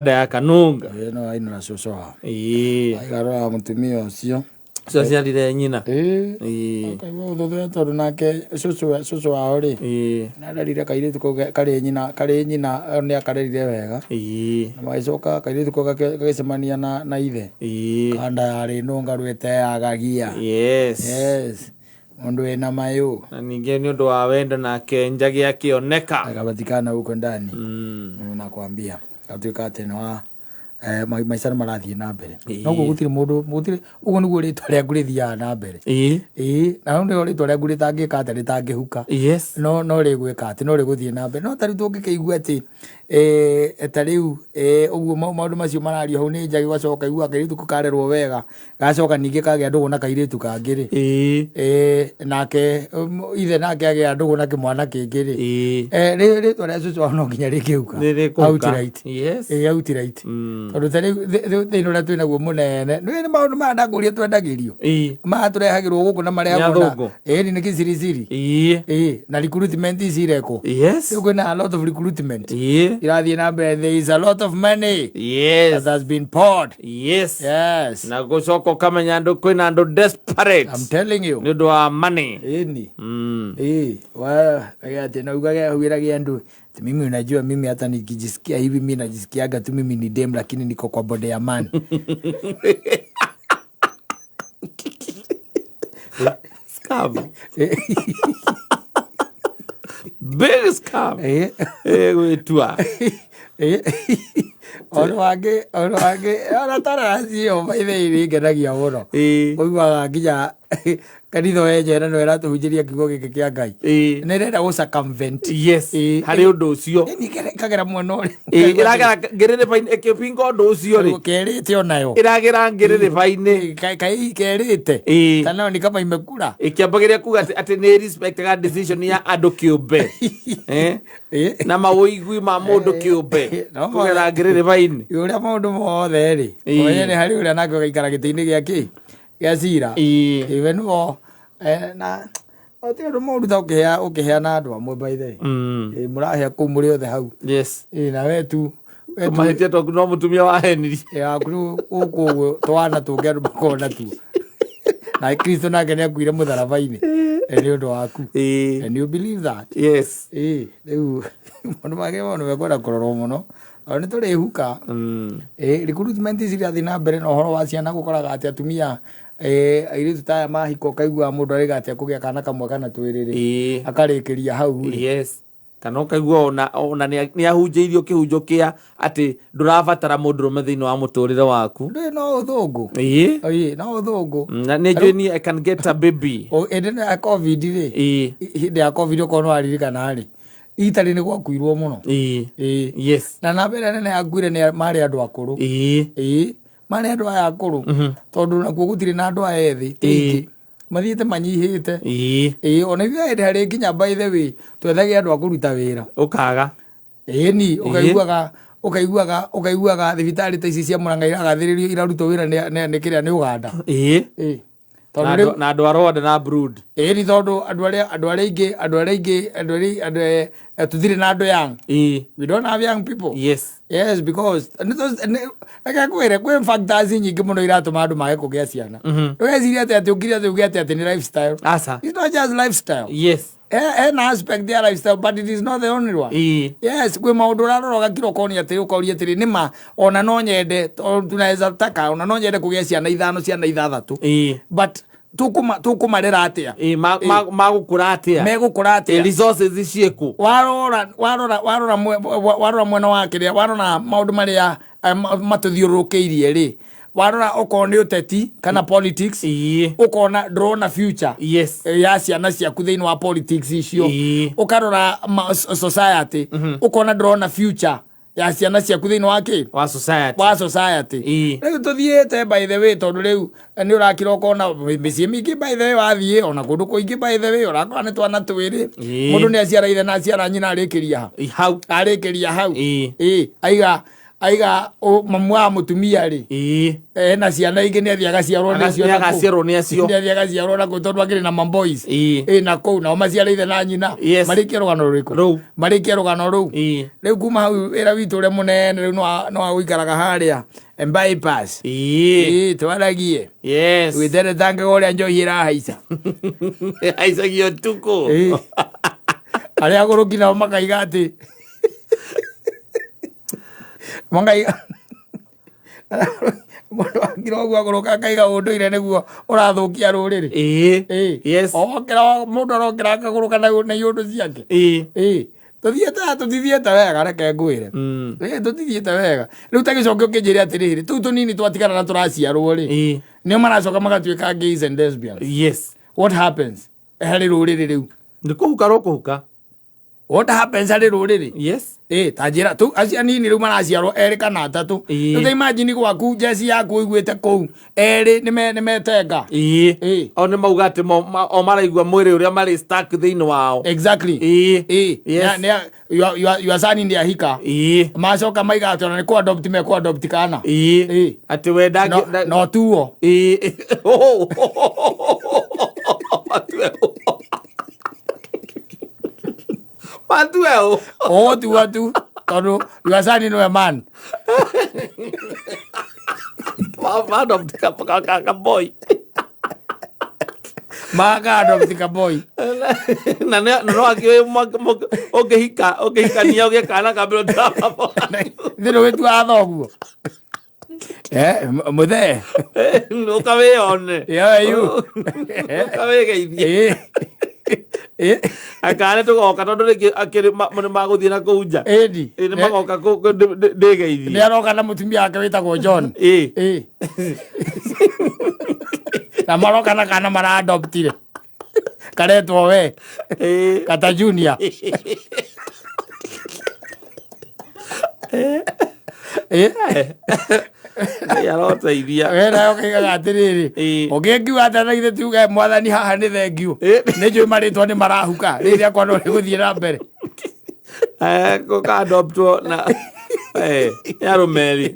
Nda ya kanunga. Ĩĩ no ainũra cũcũ wao. Ĩĩ. Aigarũra mũtumia ũcio. Ũcio aciarire nyina. Ĩĩ. Ĩĩ. Akaigua ũthũthũya tondũ nake cũcũ cũcũ wao rĩ. Ĩĩ. Nĩarerire kairĩtu kau karĩ nyina karĩ nyina nĩakarerire wega. Ĩĩ. Na magĩcoka kairĩtu kau gagĩcemania na na ithe. Ĩĩ. Kanda yarĩ nũngaru ĩteyagagia. Yes. Yes. Mũndũ wĩna mayũ. Na ningĩ nĩ ũndũ wa wendo nake njagi akĩoneka. Akapatikana huko ndani. Nakwambia. Gatuĩka atĩ nĩ wa maica nĩ marathiĩ na mbere. Noguo gũtirĩ mũndũ gũtirĩ ũguo nĩguo rĩtwa rĩaku rĩthiaga na mbere. Ĩĩ na hau nĩho rĩtwa rĩaku rĩtangĩka atĩ rĩtangĩhuka. Yes. No no rĩgwĩka atĩ no rĩgũthiĩ na mbere. No ta rĩu tũngĩkĩigua atĩ ta rĩu ũguo maũndũ macio marario hau nĩ njagi ũgacoka ũkaigua kairĩtu kau karerwo wega gacoka ningĩ kagĩa ndũgũ na kairĩtu kangĩ rĩ. Nake ithe nake agĩa ndũgũ na kĩmwana kĩngĩ rĩ. Rĩtwa rĩa cũcũ wao no nginya rĩngĩhuka. Nĩ rĩkũhuka. Outright. Yes. Ĩĩ outright. Tondũ ta rĩu thĩna ũrĩa twĩnaguo mũnene nĩ nĩ maũndũ maya ndakũria twendagĩrio. Maya tũrehagĩrwo gũkũ na marehagwo Nĩ athũngũ. Ĩĩ nĩ kĩcirisiri. Ĩĩ na recruitment ici irekwo. Yes. Rĩu kwĩna a lot of recruitment. Irathiĩ na mbere, there is a lot of money that has been poured. Yes. Yes. Na gũcoka ũkamenya andũ kwĩna andũ desperate. I'm telling you. Nĩ ũndũ wa money. Ĩni. Ĩĩ, wa atĩ na ugage wĩrage andũ ati mimi unajua mimi hata nikijisikia hivi mimi najisikiaga tu mimi ni dem lakini niko kwa body ya man. Scam. Big scam. Gwĩtua. Ũndũ wangĩ ũndũ wangĩ ona tolerance ĩyo by the way nĩ ĩngenagia mũno. Ũiguaga nginya kanitha wenyewe na nĩwe ĩratũhunjĩria kiugo gĩkĩ kĩa Ngai. Nĩ ĩrenda gũ circumvent. Yes. Harĩ ũndũ ũcio. Ĩni ĩkagera mwena ũrĩa. Ĩragera ngĩrĩrĩba-inĩ ĩkĩbinga ũndũ ũcio rĩ. Kerĩte onayo. Ĩragera ngĩrĩrĩba-inĩ. Kerĩte. Kana nayo ni kama imekula. Ĩkĩambagĩrĩria kuga atĩ nĩ respectaga decision ya andũ kĩũmbe. Na mawĩigwi ma mũndũ kĩũmbe. Kũgera ngĩrĩrĩba-inĩ. Ũrĩa maũndũ mothe rĩ. Ũmenye nĩ harĩ ũrĩa nake ũgaikara gĩtĩ-inĩ gĩa kĩ? Gĩa cira. Even though na ti ũndũ mũũru ta ũkĩheana andũ amwe by the way. Mũrahĩa kũu mũrĩ othe hau. Yes. Na we tu Mahĩtia twaku no mũtumia wahenirie. Yaku rĩu gũkũ ũguo twana tũngĩ andũ makoragwo natuo. Na Kristo nake nĩ akuire mũtharaba-inĩ nĩ ũndũ waku. And you believe that. Yes. Rĩu maũndũ mangĩ maũndũ mekwenda kũrorwo mũno. Ona nĩ tũrĩhuka. Recruitment ici irathiĩ na mbere na ũhoro wa ciana gũkoraga atĩ atumia airĩtu ta aya mahika ũkaigua mũndũ arauga atĩ akũgĩa kana kamwe kana twĩrĩ rĩ. Akarĩkĩria hau rĩ. Yes. Kana ũkaigua ona nĩ ahunjĩirio kĩhunjo kĩa atĩ ndũrabatara mũndũrũme thĩinĩ wa mũtũrĩre waku. Ndũĩ no ũthũngũ. Ĩĩ, no ũthũngũ. Na nĩ njũĩ niĩ I can get a baby. Hĩndĩ ĩno ya COVID rĩ. Hĩndĩ ya COVID okorwo nĩ waririkana rĩ. Italy nĩ gwakuirwo mũno. Yes. Na namba ĩrĩa nene yakuire nĩ marĩ andũ akũrũ. Marĩ andũ aya akũrũ. Tondũ nakuo gũtirĩ na andũ aya ethĩ ti aingĩ. Mathiĩte manyihĩte. Ona ithuĩ hĩndĩ harĩ nginya by the way twethage andũ a kũruta wĩra. Ũkaga. Ĩni, ũkaiguaga ũkaiguaga ũkaiguaga thibitarĩ ta ici cia Murang'a iragathĩrĩrio irarutwo wĩra nĩ kĩrĩa nĩ Uganda. Tondũ rĩu na andũ a Rwanda na Burundi. Ĩni tondũ andũ arĩa andũ arĩa aingĩ andũ arĩa aingĩ andũ arĩa andũ tũtirĩ na andũ young. We don't have young people. Yes. Yes, because reke ngwĩre kwĩ factors nyingĩ mũno iratũma andũ mage kũgĩa ciana. Ndũgecirie atĩ atĩ ũkire atĩ uge atĩ atĩ nĩ lifestyle. Aca. It's not just lifestyle. Yes. Hena aspect ya lifestyle but it is not the only one. Yes, kwĩ maũndũ ũrarora ũgakira ũkonia atĩ ũkoria atĩrĩ nĩ ma ona no nyende tondũ tunaweza taka ona no nyende kũgĩa ciana ithano ciana ithathatũ. But tũkũmarera atĩa? Magũkũra atĩa? Megũkũra atĩa? Resources ciĩkũ? Warora, warora, warora warora mwena wa kĩrĩa, warora maũndũ marĩa matũthiũrũrũkĩirie rĩ, warora okorwo nĩ ũteti kana politics, ũkona ndũrona future ya ciana ciaku thĩinĩ wa politics icio. Ũkarora society, ũkona ndũrona future ya ciana ciaku thĩinĩ wa kĩ? Wa society. Wa society. Rĩu tũthiĩte by the way, tondũ rĩu nĩ ũrakira ũkona mĩciĩ mĩingĩ by the way wathiĩ ona kũndũ kũingĩ by the way ũrakora nĩ twana twĩrĩ. Mũndũ nĩ aciara ithe na aciara nyina arĩkĩria ha? Hau. Arĩkĩria hau. Aiga Aiga mamu wa mũtumia rĩ, ena ciana ingĩ, nĩ athiĩ agaciarwo nĩ acio. Nĩ agaciarwo nĩ acio. Nĩ athiĩ agaciarwo na kũu tondũ akĩrĩ na mamboys. Ĩ na kũu nao maciarĩire na nyina. Marĩkie rũgano rũrĩkũ? Rũu. Marĩkie rũgano rũu. Rĩu kuma hau wĩra witũ ũrĩa mũnene rĩu no wa gũikaraga harĩa bypass. Ĩ twaragie. Gwĩteretangaga ũrĩa njohi ĩrahaica. Haicagia ũtukũ. Ĩ. Arĩa agũrũki nao makaiga atĩ makaiga mũndũ akira ũguo agũrũka akaiga ũndũire nĩguo ũrathũkia rũrĩrĩ. Okĩra mũndũ arokĩra akagũrũka na iũndũ ciake. Ĩ tũthiĩte tũtithiĩte wega, reke ngwĩre. Ĩ tũtithiĩte wega. Rĩu ta gĩcoke ũkĩnjĩre atĩrĩrĩ, tũu tũnini twatigana na tũraciarwo rĩ, nĩo maracoka magatuĩka gays and lesbians. What happens harĩ rũrĩrĩ rĩu? Nĩ kũhuka rũkũhuka. What happens harĩ rũrĩrĩ? Ĩ ta njĩra tu acio anini rĩu maraciarwo erĩ kana atatũ. Rĩu ta imagine gwaku njeci yaku ũiguĩte kũu erĩ nĩ metenga. Ĩ. O nĩ mauga atĩ o maraigua mwĩrĩ ũrĩa marĩ stuck thĩinĩ wao. Ĩ your son nĩ ahika. Macoka maiga atĩ ona nĩ kũ adopt me kũ adopt kana. Ĩ. Atĩ we no tuo. Matue ũ. Matue ũ. Ũgũtua tu tondũ your son nĩwe man. Adopt ka boy. Maka adopt ka boy. Na no akĩũĩ ũngĩhika ũngĩhikania ũgĩe kana ka mbere ũtirababa. Thĩ ndũgĩtuaga thoguo. Mũthee. Ũkawĩone. Yeah, you. Ũkawĩgeithie. Akana tũgoka tondũ rĩngĩ akĩrĩ nĩ magũthiĩ na kũu nja. Ĩni. Ĩ, nĩ magoka kũ ndĩgeithie. Nĩ aroka na mũtumia wake wĩtagwo John. Ĩ. Na maroka na kana maraadoptire. Karetwo we. Kata Junior. Ĩ. Ngai aroteithia. We nayo kaigaga atĩrĩrĩ, ũngĩngiuga atĩa na githĩ tuge mwathani haha nĩ thengiũ. Nĩ njũĩ marĩtwa nĩ marahuka rĩrĩ rĩakwa no rĩgũthiĩ na mbere. Gũka-adoptwo na nĩ arũme erĩ.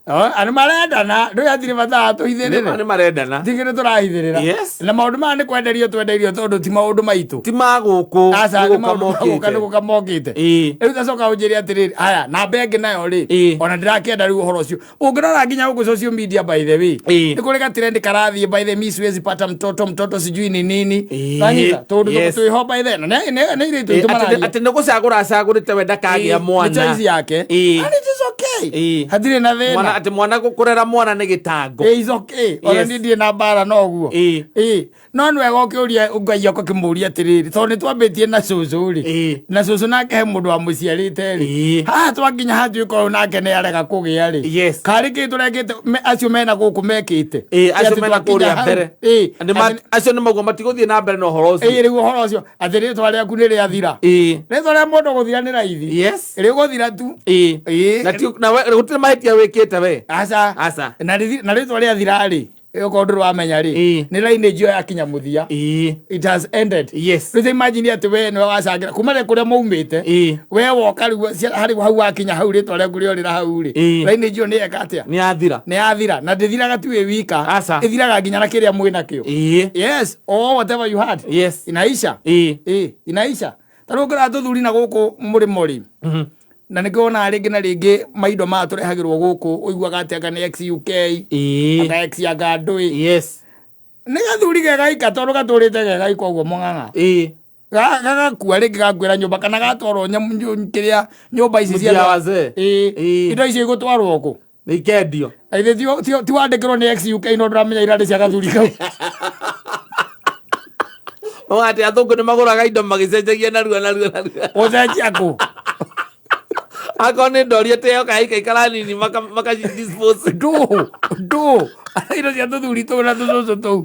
Nĩ marendana, ndũĩ hatirĩ bata tũhithĩrĩre. Nĩ marendana. Tigĩ nĩ tũrahithĩrĩra. Na maũndũ maya nĩ kwenderio twendeirio tondũ ti maũndũ maitũ. Ti ma gũkũ. Aca, nĩ maũndũ ma gũka, nĩ gũka mokĩte. Rĩu tacoka ũnjĩre atĩrĩrĩ, aya namba ĩngĩ nayo rĩ, ona ndĩrakĩenda rĩu ũhoro ũcio ũngĩrora nginya gũkũ social media, by the way, nĩ kũrĩ gatrend karathiĩ by the mi siwezi pata mtoto, mtoto sijui ni nini. Wanyita tondũ twĩho by the na nĩ airĩtu aitũ mararia. Atĩ nĩ gũcagũra acagũrĩte we ndakagĩa mwana. Nĩ choice yake. And it is okay. Hatirĩ na thĩna. Atĩ mwana kũrera mwana nĩ gĩtango. Is okay. Ona niĩ ndirĩ na mbara na ũguo. No nĩ wega ũkĩũria Ngai ũgakĩmũria atĩrĩrĩ, tondũ nĩ twambĩtie na cũcũ rĩ, na cũcũ nake he mũndũ wamũciarĩte rĩ, haha twakinya hatuĩka ũyũ nake nĩ arega kũgĩa rĩ, karĩ kĩ tũrekĩte acio mena gũkũ mekĩte? Acio mena kũrĩa mbere. Acio nĩ mauga matigũthiĩ na mbere na ũhoro ũcio. Rĩu ũhoro ũcio atĩ rĩtwa rĩaku nĩ rĩathira. Rĩtwa rĩa mũndũ gũthira nĩ raithi. Rĩgũthira tu. Na gũtirĩ mahĩtia wĩkĩte we. Aca. Aca. Na rĩtwa rĩathira rĩ, okorwo ndũrĩ wamenya rĩ, nĩ lineage ĩyo yakinya mũthia. It has ended. Rĩu imagine atĩ we nĩwe wacangĩra kuma rĩ kũrĩa maumĩte, we woka rĩu harĩ hau wakinya hau rĩtwa rĩaku rĩorĩra hau rĩ, lineage ĩyo nĩ yeka atĩa? Nĩ yathira. Nĩ yathira. Na ndĩthiraga tu wĩ wika. Aca. Ĩthiraga nginya na kĩrĩa mwĩ nakĩo. Yes, or whatever you had. Inaisha. Inaisha. Ta rĩu ũngĩrora tũthuri na gũkũ mũrĩmo rĩ, na nĩkĩo wonaga rĩngĩ na rĩngĩ maindo maya tũrehagĩrwo gũkũ, ũiguaga atĩ anga nĩ ex UK, anga ex anga ndũĩ. Nĩ gathuri gegaika tondũ gatũrĩte gegaika ũguo mũng'ang'a. Gagakua rĩngĩ gakuĩra nyũmba kana gatwarwo kĩrĩa nyũmba ici cia Mũciĩ wa wazee. Indo icio igũtwarwo kũ? Nĩ ikendio. Na ithe ti wandĩkĩrwo nĩ ex UK no ndũramenya irarĩ cia gathuri kau. No atĩ athũngũ nĩ magũraga indo magĩcenjagia narua narua narua. Ũcenjia kũ? Akorwo nĩ ndori atĩ yoka yaikaikara nini maka dispose. Ndũ ndũ indo cia tũthuri tũu na tũcũcũ tũu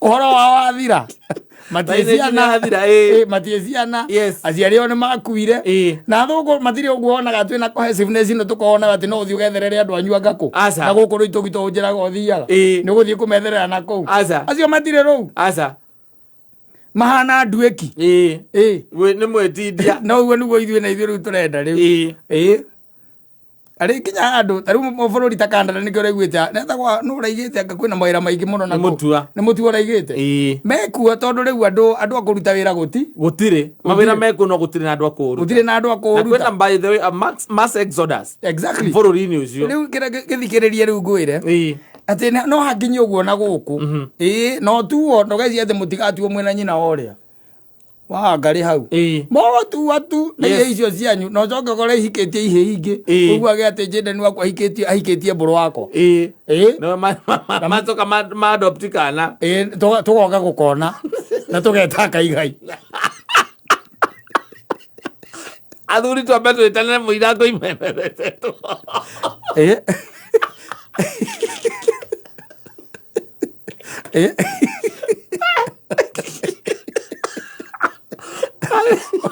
ũhoro wao wathira, matirĩ Lineage ciana. nĩyathira, ĩĩ. Matirĩ ciana. Aciari ao nĩ makuire. Na thũngũ matirĩ ũguo wonaga twĩna cohesiveness ĩno tũkonaga atĩ no ũthiĩ ũgetherere andũ anyu anga kũ. Aca. Na gũkũ rĩu tũgito ũnjĩraga ũthiaga nĩ ũgũthiĩ kũmetherera na kũu. Aca. Acio matirĩ rũu. Aca. Mahana nduĩki. Ĩĩ. Ĩĩ. Nĩ mwĩtindia. No ũguo nĩguo ithuĩ na ithuĩ rĩu tũrenda rĩu. Ĩĩ. Ĩĩ. Arĩ nginya andũ ta rĩu bũrũri ta Canada nĩkĩo ũraiguĩte netagwo nũ ũraigĩte anga kwĩna mawĩra maingĩ mũno Nĩ Mũtua. Nĩ Mũtua ũraigĩte. Ĩĩ. Mekuo tondũ rĩu andũ andũ a kũruta wĩra gũti. Gũtirĩ mawĩra mekuo no gũtirĩ na andũ a kũũruta. Gũtirĩ na andũ a Na kwĩna, kũũruta. by the way, a mass exodus Exactly. bũrũri-inĩ ũcio. Rĩu kĩrĩa gĩthikĩrĩrie rĩu ngwĩre. Ĩĩ. Atĩ no hakinye ũguo na gũkũ. Ĩĩ, no tuo ndũgecirie atĩ mũtigatuo mwĩna nyina wa ũrĩa wa ngarĩ hau. Ĩĩ. Mũgũtua tu na Yes. ihĩĩ icio cianyu na ũcoke ũkore ihikĩtie ihĩĩ ingĩ. Ĩĩ. Ũiguage atĩ Jaden wakwa ahikĩtie ahikĩtie mbũrũ wakwa. Ĩĩ. Ĩĩ. No macoka ma adopt kana. Ĩĩ, tũgoka gũkona na tũgeta kaigai. Athuri twambe twĩtanĩre mũirango imeneretetwo. Ĩĩ. Ĩĩ.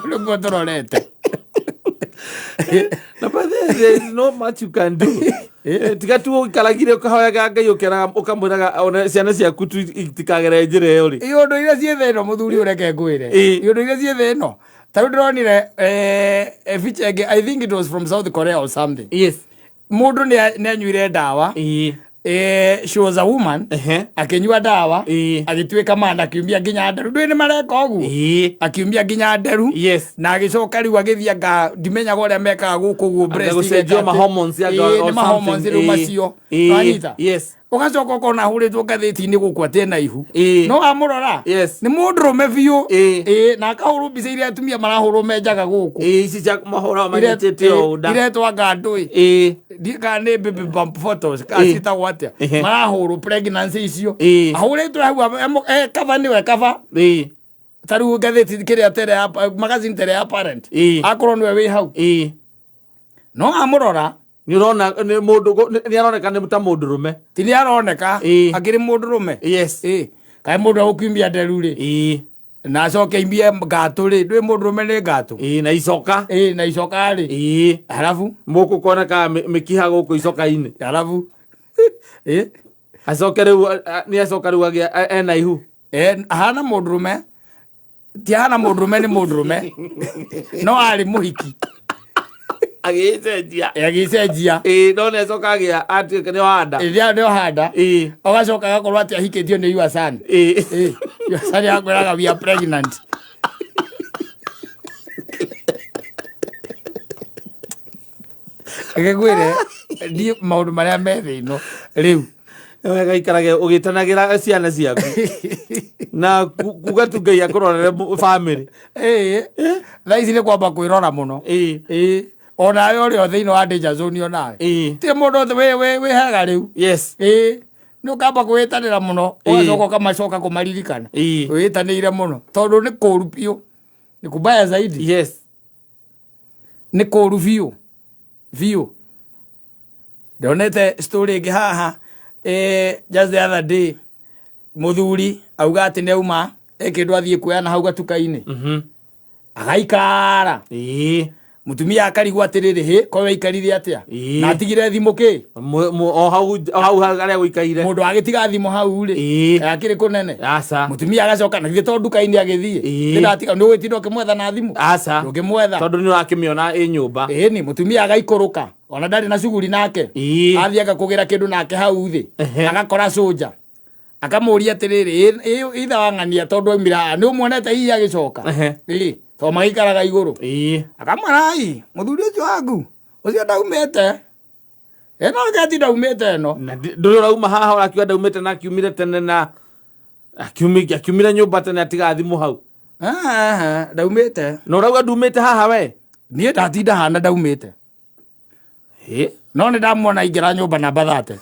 Nĩguo tũrorete. Na but there is no much you can do. Tiga tu ũikaragire ũkahoyaga Ngai ũkeraga ũkamwĩraga ona ciana ciaku tu itikagere njĩra ĩyo rĩ. Iũndũ iria ciĩ thĩ ĩno mũthuri ũreke ngwĩre. Ĩĩ. Iũndũ iria ciĩ thĩ ĩno. Ta rĩu ndĩronire feature ĩngĩ, I think it was from South Korea or something. Yes. Mũndũ nĩ anyuire ndawa. Ĩĩ. She was a woman. Ehe. Akĩnyua ndawa. Ĩĩ. Agĩtuĩka man, akiumia nginya nderu. Ndũĩ nĩ mareka ũguo? Ĩĩ. Akiumia nginya nderu. Yes. Na agĩcoka rĩu agĩthiĩ anga ndimenyaga ũrĩa mekaga gũkũ ũguo breast gũcenjio igeka atĩ- ma hormones anga Ĩĩ, or nĩ ma hormones something. rĩu Ĩĩ. macio. Ĩĩ. Nĩwanyita? Yes. Ũgacoka ũkona ahũrĩtwo ngathĩti-inĩ gũkũ atĩ ena ihu. Ĩĩ. No wamũrora Yes. nĩ mũndũrũme biũ. Ĩĩ. Ĩĩ, na akahũrwo mbica iria atumia marahũrwo menjaga gũkũ. Ĩĩ, ici cia mahũra manyitĩte ũũ nda. Iretwo anga ndũĩ. Ĩĩ. Ndiĩ kana nĩ baby bump photos kana Ĩĩ. ciĩtagwo atĩa. Ehe. Marahũrwo pregnancy icio. Ĩĩ. Ahũrĩtwo hau cover nĩwe cover. Ĩĩ. Ta rĩu ngathĩti kĩrĩa tere ya magazine tere ya parent. Ĩĩ. Akorwo nĩwe wĩ hau. Ĩĩ. No amũrora Nĩ ũrona nĩ mũndũ nĩ aroneka nĩ ta mũndũrũme. Ti nĩ aroneka Ĩĩ. akĩrĩ mũndũrũme. Yes. Ĩĩ. Kaĩ mũndũ agũkiumia nderu rĩ. Ĩĩ. Na acoke aimbie ngatũ rĩ, ndũĩ mũndũrũme nĩ ngatũ. Ĩĩ, na icoka. Ĩĩ, na icoka rĩ. Ĩĩ. Halafu Mũkũ kuoneka mĩkiha gũkũ icoka-inĩ. Halafu. Ĩĩ. Acoke rĩu nĩ acoka rĩu agĩa ena ihu. Ĩĩ, ahana mũndũrũme. Ti ahana mũndũrũme, nĩ mũndũrũme. No arĩ mũhiki. Agĩcenjia. Agĩcenjia. Ĩĩ, no nĩ acoka agĩa atuĩka nĩ wanda. Ĩrĩa nĩ ohanda. Ĩĩ. Ũgacoka agakorwo atĩ ahikĩtio nĩ your son. Ĩĩ. Ĩĩ, your son akwĩraga we are pregnant. Reke ngwĩre niĩ maũndũ marĩa me thĩ ĩno rĩu. Wega ikarage ũgĩtanagĩra ciana ciaku. Na kuga tu Ngai akũrorere family. Ĩĩ. Thaa ici nĩ kwamba kwĩrora mũno. Ĩĩ. Ĩĩ. Onawe ũrĩ o thĩinĩ wa danger zone onawe. Ĩĩ. Ti mũndũ othe wĩ hega rĩu. Yes. Ĩĩ. Nĩ ũkamba kwĩĩtanĩra mũno. Ĩĩ. Ũgacoka ũkamacoka kũmaririkana. Ĩĩ. Wĩĩtanĩire mũno. Tondũ nĩ kũũru biũ. Nĩ kubaya zaidi. Yes. Nĩ kũũru biũ. Biũ. Ndonete story ĩngĩ haha, just the other day, mũthuri auga atĩ nĩ auma e kĩndũ athiĩ kuoya na hau gatuka-inĩ. Agaikara. Ĩĩ. Mũtumia akarigwo atĩrĩrĩ, hĩ, ko waikarire atĩa? Ĩĩ. Na atigire thimũ kĩ? O hau, o hau harĩa gũikaire. Mũndũ agĩtiga thimũ hau rĩ. Ĩĩ. Akĩrĩ kũnene. Aca. Mũtumia agacoka na githĩ to nduka-inĩ agĩthiĩ. Ĩĩ. Ndĩratiga, nĩ ũgĩtinda ũkĩmwetha na thimũ? Aca. Ndũngĩmwetha. Tondũ nĩ ũrakĩmĩona ĩ nyũmba. Ĩni, mũtumia agaikũrũka. Ona ndarĩ na cuguri nake. Ĩĩ. Athiĩ agakũgĩra kĩndũ nake hau thĩ. Ehe. Agakora cũnja. Akamũria atĩrĩrĩ, ithe wa ng'ania tondũ aumire haha, nĩ ũmuonete hihi agĩcoka? Ehe. Ĩĩ, tondũ magĩikaraga igũrũ. Ĩĩ. Akamwĩra, ai, mũthuri ũcio waku, ũcio ndaumĩte. Ĩno ngeti ndaumĩte ĩno. Na ndũrĩ ũrauma haha ũrakiuga ndaumĩte na akiumire tene na akiumire nyũmba tene atiga thimũ hau. Aha, ndaumĩte. Na ũrauga ndumĩte haha we? Niĩ ndatinda haha na ndaumĩte. Ĩ? No nĩ ndamuona aingĩra nyũmba namba 30.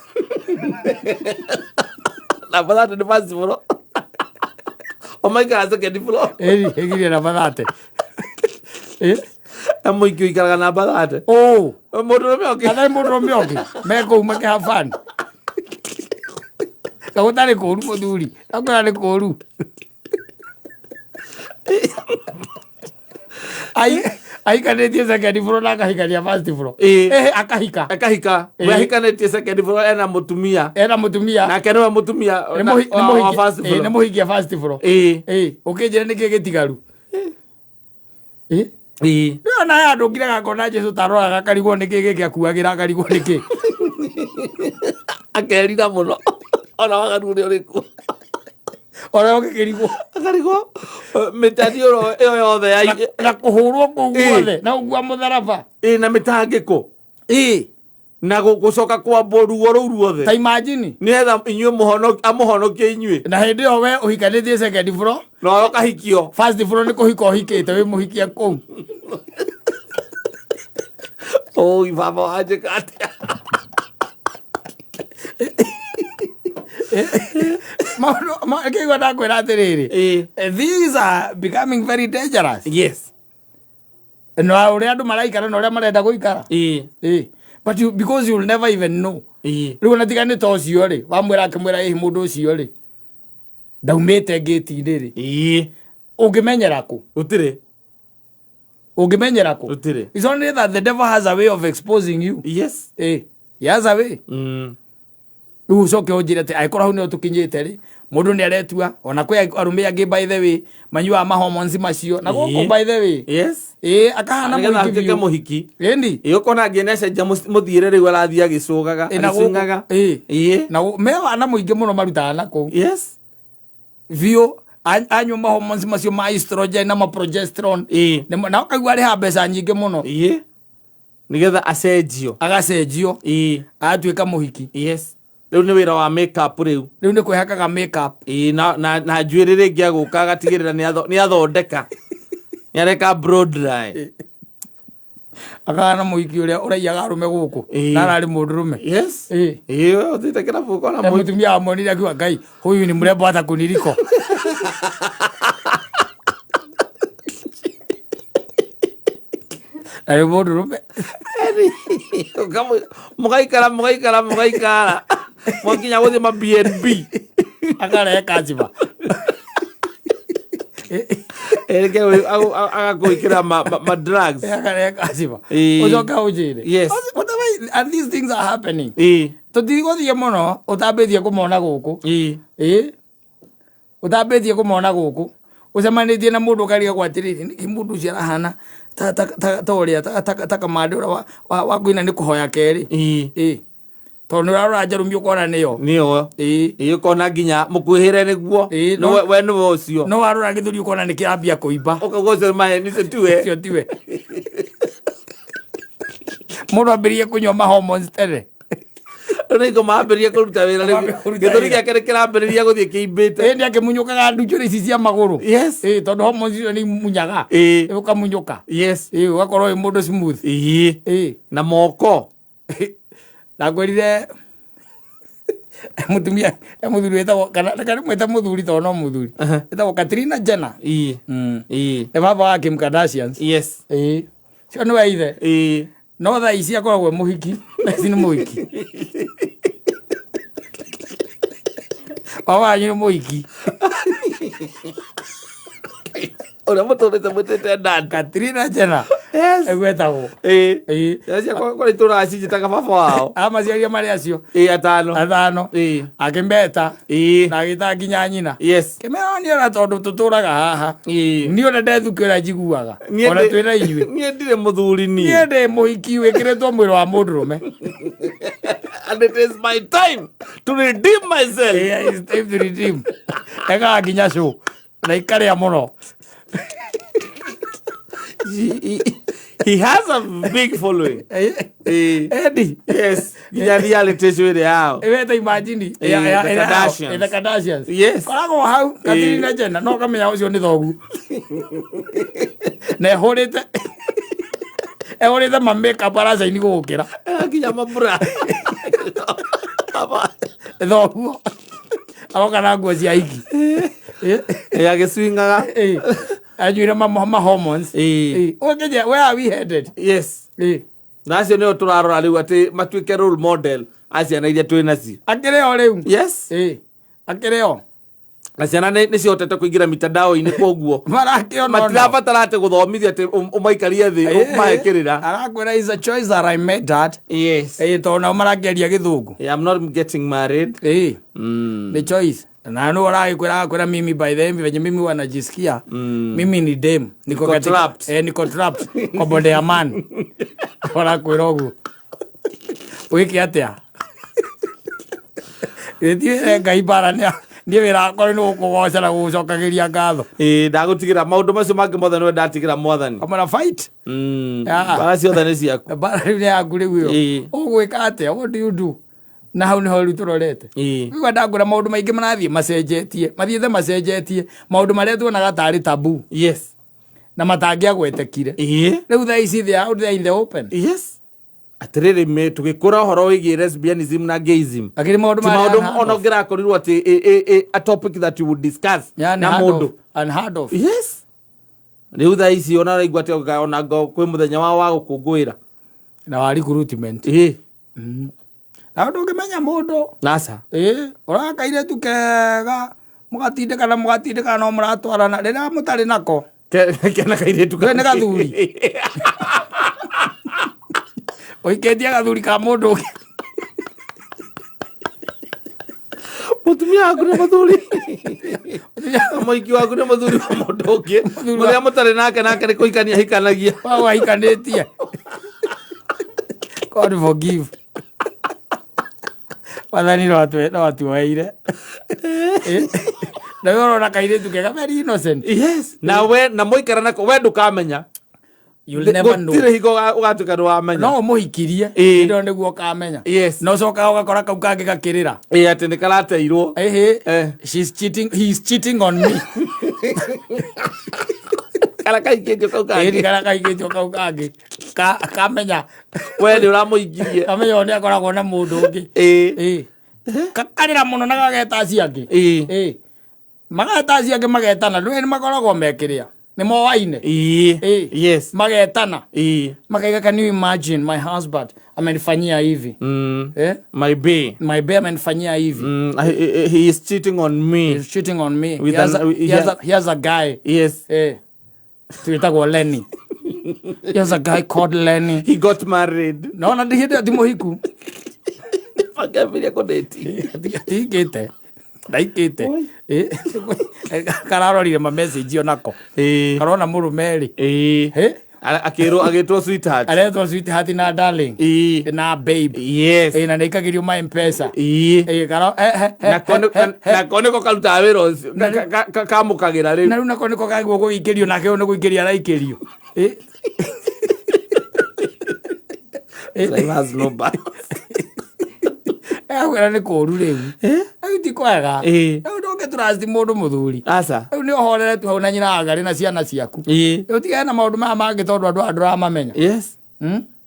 Namba 30 nĩ first floor. O maikara second floor. Ĩri, ĩgirie namba 30. Ĩ? Na mũingĩ ũikaraga namba 30. Ũ. Mũndũrũme ũngĩ. Kana mũndũrũme ũngĩ. Me kũu makĩ have fun. Na gũtarĩ kũũru mũthuri. Ndakwĩra nĩ kũũru. Ai, Ahikanĩtie second floor na akahikania first floor. Ĩĩ. Eh, akahika. Akahika. Ĩĩ. We ahikanĩtie second floor ena mũtumia. Ena mũtumia. Nake nĩwe mũtumia Nĩ na- mũhi- nĩ wa mũhiki- first ĩĩ, floor. nĩ mũhikia first floor. Ĩĩ. Ĩĩ, ũkĩnjĩra nĩkĩ gĩtigaru. Ĩĩ. Ĩĩ. Rĩu ona aya andũ ngiraga ngona Jesu taroraga akarigwo nĩkĩ gĩkĩ akuagĩra akarigwo nĩkĩ. Akerira mũno. Ona waganu ũrĩa ũrĩkũ. Ona ũgĩkĩrigwo. Akarigwo mĩtariũro ĩyo yothe ya Na kũhũrwo kũu Ĩĩ. guothe na gũkua mũtharaba. Ĩĩ, na mĩtangĩko. Ĩĩ. Na gũcoka kwambwo ruo rũu ruothe. Ta imagine. Nĩgetha inyuĩ amũhonokie inyuĩ. Na hĩndĩ ĩyo we ũhikanĩtie second floor. Na we ũkahikio. First floor nĩ kũhika ũhikĩte wĩ mũhikia kũu. Oi baba wanjĩka atĩa? Maũndũ kĩigua ndakwĩra atĩrĩrĩ. Ĩĩ. These are becoming very dangerous. Yes. Na ũrĩa andũ maraikara na ũrĩa marenda gũikara. Ĩĩ. Ĩĩ. But you, because you'll never even know. Ĩĩ. Rĩu ona tiga nĩ ta ũcio rĩ, wamwĩra akĩmwĩra ĩhi mũndũ ũcio rĩ, ndaumĩte ngĩti-inĩ rĩ. Ĩĩ. Ũngĩmenyera kũ? Gũtirĩ. Ũngĩmenyera kũ? Gũtirĩ. It's only that the devil has a way of exposing you. Yes. Ĩĩ. He has a way. Rĩu ũcoke ũnjĩre atĩ angĩkorwo hau nĩho tũkinyĩte rĩ, mũndũ nĩ aretua ona kwĩ arũme angĩ by the way manyuaga ma hormones macio na gũkũ Ĩĩ. by the way. Yes. Ĩĩ, akahana Nĩgetha mũhiki atuĩke biũ. mũhiki. Ĩni. Ĩĩ, ũkona angĩ nĩacenjia mũthiĩre rĩu arathiĩ agĩcũgaga, Ĩ, na gũkũ- agĩcũngaga. Ĩĩ. Ĩĩ. Na me wana mũingĩ mũno marutaga na kũu. Yes. Biũ anyua ma hormones macio ma estrogen na ma progesterone. Ĩĩ. Na ũkaigua arĩhaga mbeca nyingĩ mũno. Ĩĩ. Nĩgetha acenjio. Agacenjio. Ĩĩ. Agatuĩka mũhiki. Yes. Rĩu nĩ wĩra wa makeup rĩu. Rĩu nĩ kwĩhakaga makeup. Ĩĩ, na njuĩrĩ rĩngĩ agũka agatigĩrĩra nĩ athondeka. Nĩ areka blow dry. Akahana mũhiki ũrĩa ũraiyaga arũme gũkũ. Ĩĩ. Na ararĩ mũndũrũme. Yes. Ĩĩ. Ĩĩ, ũthiĩte kĩrabu ũkona Na mũhiki. mũtumia amuonire akiuga Ngai huyu ni mrembo hata kuniliko. Na nĩ mũndũrũme. Mũgaikara mũgaikara mũgaikara mwakinya gũthiĩ ma BNB. Akarehe kaciba. Ereke agakũĩkĩra ma drugs. Akarehe kaciba. Ĩĩ. Ũcoke ũnjĩre. Yes. Whatever, and these things are happening. Ĩĩ. Tũtigũthiĩ mũno ũtambĩtie kũmona gũkũ. Ĩĩ. Ĩĩ. Ũtambĩtie kũmona gũkũ. Ũcemanĩtie na mũndũ ũkarigagwo atĩrĩrĩ, nĩkĩ mũndũ ũcio arahana ta ũrĩa ta kamande ũrĩa wa kũina nĩ kũhoya kerĩ. Ĩĩ. Ĩĩ. Tondũ nĩ ũrarora njarũmi ũkona nĩyo. Nĩyo. Ĩĩ. Ĩĩ, ũkona nginya mũkuhĩre nĩguo. Ĩĩ, We nĩwe ũcio. No warora gĩthũri ũkona nĩ kĩrambia kũimba. Ũkauga ũcio maheni ũcio tiwe. Ũcio tiwe. Mũndũ ambĩrĩrie kũnyua ma hormones tene. Rĩu nĩguo mambĩrĩria kũruta wĩra rĩu. Mambĩrĩria kũruta Gĩthũri wĩra. gĩake nĩkĩrambĩrĩria gũthiĩ kĩimbĩte. Ĩĩ, nĩ akĩmunyũkaga ndunjũrĩ ici cia magũrũ. Yes. Ĩĩ, tondũ hormones icio nĩ imunyaga. Ĩĩ. Ĩĩ, ũkamunyũka. Yes. Ĩĩ, ũgakorwo wĩ mũndũ smooth. Ĩĩ. Ĩĩ. Na moko. Ndakwĩrire mũtumia e mũthuri wĩtagwo kana reke ndĩmwĩte mũthuri tondũ no mũthuri. Wĩtagwo Katrina Jenner. Ĩĩ. Ĩĩ. Nĩ baba wa Kim Kardashians. Yes. Ĩĩ. Ũcio nĩwe ithe. Ĩĩ. No thaa ici akoragwo e mũhiki. Thaa ici nĩ mũhiki. Baba wanyu nĩ mũhiki. Ũrĩa mũtũrĩte mwĩtĩte dad. Katrina Jenner. Yes. Ĩguo etagwo. Ĩĩ. Ĩĩ. Ciana ciakwa kũrĩa itũraga cinjĩtaga baba wao. Amaciaria marĩ acio. Ĩĩ, atano. Athano. Ĩĩ. Akĩmeta. Ĩĩ. Na agĩta nginya nyina. Yes. Kĩmera niĩ ona tondũ tũtũraga haha. Ĩĩ. Niĩ ona ndethukĩ ũrĩa njiguaga. Niĩ Ona twĩna inyuĩ. Niĩ ndirĩ mũthuri niĩ. Niĩ ndĩ mũhiki wĩkĩrĩtwo mwĩrĩ wa mũndũrũme. And it is my time to redeem myself. Yeah, it's time to redeem. Ekaga nginya show. Na ikarĩa mũno. He has a big following. Ĩĩ. Eddie. Yes. Nginya reality show ĩrĩa yao. Ĩweta imagine. Ĩĩ, The Kardashians. The Kardashians. Yes. Koragwo hau Katrina Jenner no ũkamenya ũcio nĩ thogu. Na ehũrĩte ehũrĩte ma makeup aracaini gũgũkĩra. Nginya mabura. Thoguo. Aroka na nguo cia hiki. Ĩĩ, agĩcwingaga. Ĩĩ. Anyuire ma hormones. Ĩĩ. Ĩĩ. Ũkĩnjĩra, where are we headed? Yes. Ĩĩ. Na acio nĩo tũrarora rĩu atĩ matuĩke role model a ciana iria twĩ nacio. Akĩrĩ o rĩu. Yes. Ĩĩ. Akĩrĩ o. Na ciana nĩ cihotete kũingĩra mitandao-inĩ, koguo Marakĩona ona. Matirabatara atĩ gũthomithio atĩ ũmaikarie thĩ ũmahe kĩrĩra. Arakwĩra, "Is a choice that I made, Dad." Tondũ nao marakĩaria gĩthũngũ. Yeah, I'm not getting married. Nĩ choice na nũ aragĩkwĩra, agakwĩra, "Mimi, by the way, venye mimi wanajisikia, mimi ni dem, niko Niko trapped. Niko trapped kwa body ya man." Arakwĩra ũguo, wĩke atĩa? Gĩthiĩ Ngai bara niĩ wĩra wakwa nĩ gũkũgoca na gũgũcokagĩria ngatho. Ĩĩ, ndagũtigĩra maũndũ macio mangĩ mothe nĩwe ndatigĩra mwathani. Kamwĩra fight. Bara ciothe nĩ ciaku. Bara rĩu nĩ yaku rĩu ĩyo. Ũgwĩka atĩa? What do you do? Na hau nĩho rĩu tũrorete. Igua ndangũra maũndũ maingĩ marathiĩ macenjetie, mathiĩte macenjetie, maũndũ marĩa tuonaga tarĩ tabu na matangĩagwetekire, rĩu thaa ici they are out there in the open. Yes, atĩrĩrĩ, tũgĩkũra ũhoro wĩgiĩ lesbianism na gayism Akĩrĩ maũndũ ti marĩa maũndũ unheard ona of. ũngĩrakorirwo atĩ a topic that you would discuss Yeah, na unheard mũndũ. of, unheard of. Yes, rĩu thaa ici ona ũraigua atĩ ona kwĩ mũthenya wao wa gũkũngũĩra. Na wa recruitment. Na ndũngĩmenya mũndũ. Nasa. Ĩ ũraga kairĩtu kega, mũgatindĩkana, mũgatindĩkana, no mũratwarana rĩrĩa mũtarĩ nako. Kena kairĩtu. We nĩ gathuri. Ũikĩtie gathuri ka mũndũ ũngĩ. Mũtumia waku nĩ mũthuri, mũiki waku nĩ mũthuri wa mũndũ ũngĩ. Mũrĩa mũtarĩ nake, nake nĩ kũhikania hikanagia. Wao ahikanĩtie. God forgive. Wathani no atuoeire. Na we ũrona kairĩtu kega, very innocent. Yes, na we na mũikara nako, we ndũkamenya. You'll never know. Gũtirĩ hingo ũgatuĩka nĩ wamenya. No ũmũhikirie. Hĩndĩ ĩyo nĩguo ũkamenya. Na ũcokaga ũgakora kau kangĩ gakĩrĩra. Ĩ, atĩ nĩ karateirwo. Ĩhĩ. Eh. She's cheating, he's cheating on me. Kara kahikĩtio kau Ĩni kangĩ. Karĩa kahikĩtio kau kangĩ. Kamenya. We nĩ ũramũikirie. Kamenya ũyũ nĩ akoragwo na mũndũ ũngĩ. Ĩ. Kakarĩra mũno na gageta acio angĩ. Ĩ. Mageta acio angĩ, magetana, ndũĩ nĩ makoragwo mekĩrĩa nĩ moaine. Ĩ. Magetana. Makaiga, "Can you imagine, my husband amenifanyia hivi?" Eh? My bae. "My bae amenifanyia hivi." He is cheating on me. "He's cheating on me." With He has a, he has a guy. Twĩtagwo Lenny. He has a guy called Lenny. He got married. Naona hĩndĩ ĩyo ti mũhiku. Makĩambĩrĩria kũdate. Tigĩte ndaikĩte. Kararorire ma message onako. Karona mũrũme rĩ. Akĩrwo, agĩtwo sweetheart. Aretwo sweetheart na darling na babe. Na nĩikagĩrio ma Mpesa. Karo Nako nĩko karutaga wĩra ũcio. Kamũkagĩra rĩu. Na rĩu nako nĩko kagwo gũikĩrio, nake ũyũ nĩ gũikĩrio araikĩrio. Life has no balance. Akwĩra nĩ kũũru rĩu. Rĩu ti kwega. Rĩu ndũngĩ trust mũndũ mũthuri. Aca. Rĩu nĩ ũhorere tu hau na nyina agarĩ na ciana ciaku. Rĩu tigane na maũndũ maya mangĩ tondũ andũ aya ndũramamenya.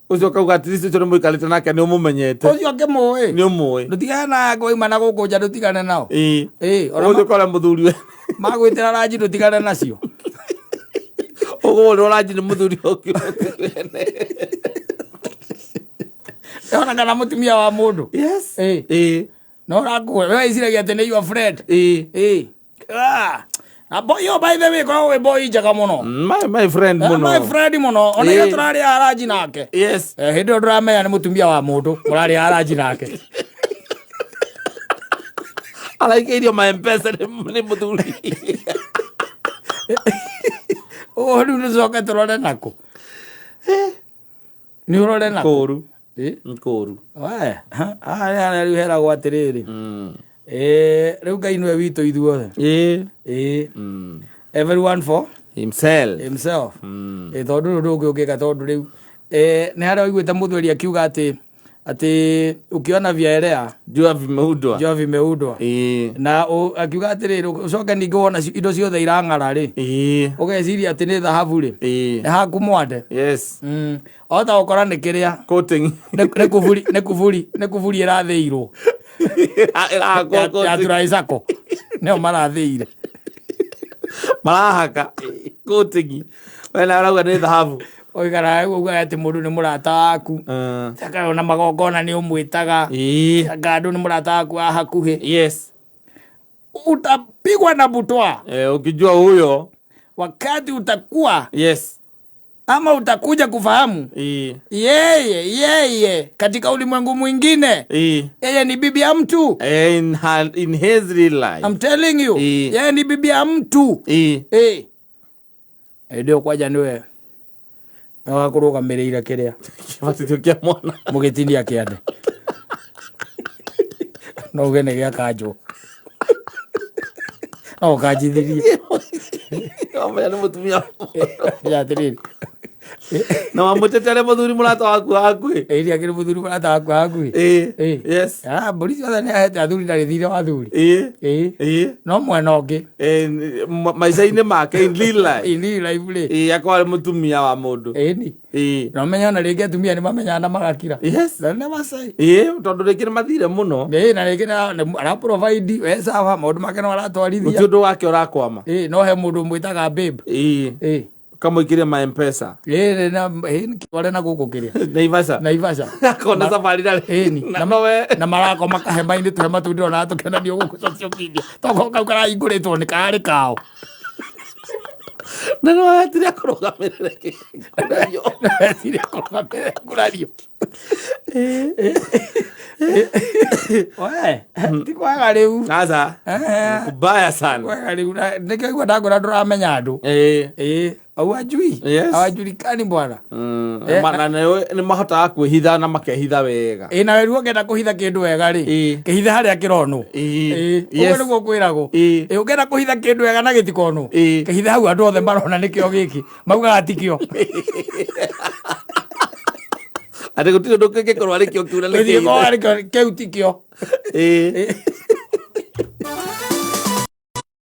Ũcio kauga at least ũcio nĩ mũikarĩte nake, nĩ ũmũmenyete. Ũcio ngĩmũĩ. Nĩ ũmũĩ. Ndũtigane na wauma na gũkũ nja, ndũtigane nao. Ona Ũgũthiĩ ũkore mũthuri we. Magwĩtĩra ranji, ndũtigane nacio. Ũgũrĩrwo ranji nĩ mũthuri ũngĩ. Ona kana mũtumia wa mũndũ. No ũrakũhe we wĩciragia atĩ nĩ your friend. Ah, na boy yo, by the way, koragwo wĩ boy njega mũno. My friend Eh, mũno. My friend mũno ona ira tũrarĩa ranji nake. Eh, hĩndĩ ĩyo ndũramenya nĩ mũtumia wa mũndũ mũrarĩa ranji nake. Araikĩirio ma Mpesa nĩ mũthuri. Ũũ rĩu nĩcoke tũrore nakũ, nĩ ũrore nakũ. Kũru. Ĩ? Kũru. We, harĩa harĩa rĩu heragwo atĩrĩrĩ, rĩu Ngai nĩwe witũ ithuothe. Everyone for himself. Himself. Tondũ rĩu ndũngĩ ũngĩka, tondũ rĩu nĩ harĩa ũiguĩte mũthuri akiuga atĩ ukiona vyaelea jua vimeundwa. Jua vimeundwa. Na akiuga atĩrĩrĩ, ũcoke ningĩ wona indo ciothe irang'ara rĩ, ũgeciria atĩ nĩ thahabu rĩ, nĩ haku mwande. Ota gũkora nĩ kĩrĩa Coating. Nĩ kuburi ĩrathĩirwo. Ĩrahakwo ya coating. Turaisako nĩo marathĩire. Marahaka coating. We na ũrauga nĩ thahabu. Ũikaraga ugaga atĩ mũndũ nĩ mũrata waku, ona magongona nĩ ũmwĩtaga, anga andũ nĩ mũrata waku wa hakuhĩ. Utapigwa na butwa. Ukijua huyo. Wakati utakuwa ama utakuja kufahamu yeye katika ulimwengu mwingine, yeye ni bibi ya mtu. In his real life. I'm telling you, yeye ni bibi ya mtu. Ndio kwaja niwe wakũrũgamĩrĩire kĩrĩa Kĩbatithio kĩa mwana. Mũgĩtinia kĩande no uge nĩ gĩa kanjũ, no ũkanjithirie. Wamenya nĩ mũtumia. Ya atĩrĩrĩ. Na wamũtetere mũthuri mũrata waku hakuhĩ. Ĩri akĩrĩ mũthuri mũrata waku hakuhĩ. Ah, mbũri ciothe nĩ ahete athuri na rĩthire wa athuri. No mwena ũngĩ, Maica-inĩ make, in real life, in real life rĩ, akorwo arĩ mũtumia wa mũndũ. Ĩni na ũmenye ona rĩngĩ atumia nĩ mamenyaga na magakira. Na nĩ macai. Tondũ rĩngĩ nĩ mathire mũno. Na rĩngĩ ara provide we sawa, maũndũ make no aratwarithia. Gũtirĩ ũndũ wake ũrakwama. No he mũndũ ũmwĩtaga babe. Ũkamũikĩria ma Mpesa. Na tware na gũkũ kĩrĩa. Naivasha. Naivasha. Akona safari na Ĩni. Na nowe. Na marakoma kahema-inĩ, tũhema tũu ndĩrona tũkenanio gũkũ social media, toko kau karahingũrĩtwo nĩ karĩ kao. Na nowe etire kũrũgamĩrĩra kĩgũrario. Etire kũrũgamĩrĩra ngurario. We ti kwaga rĩu. Aca. Kubaya sana. Kwaga rĩu nĩkĩo igua ndakwĩra ndũramenya andũ. Hawajui. Hawajulikani bwana. Na nĩ mahotaga kwĩhitha na makehitha wega. Na weru ũngĩenda kũhitha kĩndũ wega rĩ, kĩhithe harĩa kĩronwo. Ũguo nĩguo kwĩragwo. Ũngĩenda kũhitha kĩndũ wega na gĩtikonwo, kĩhithe hau andũ othe marona nĩkĩo gĩkĩ, maugaga tikĩo. Atĩ gũtirĩ ũndũ kĩngĩkorwo arĩ kĩo kiu na nĩ Gũtirĩ kĩhithe. korwo arĩ kĩo, kĩu tikĩo.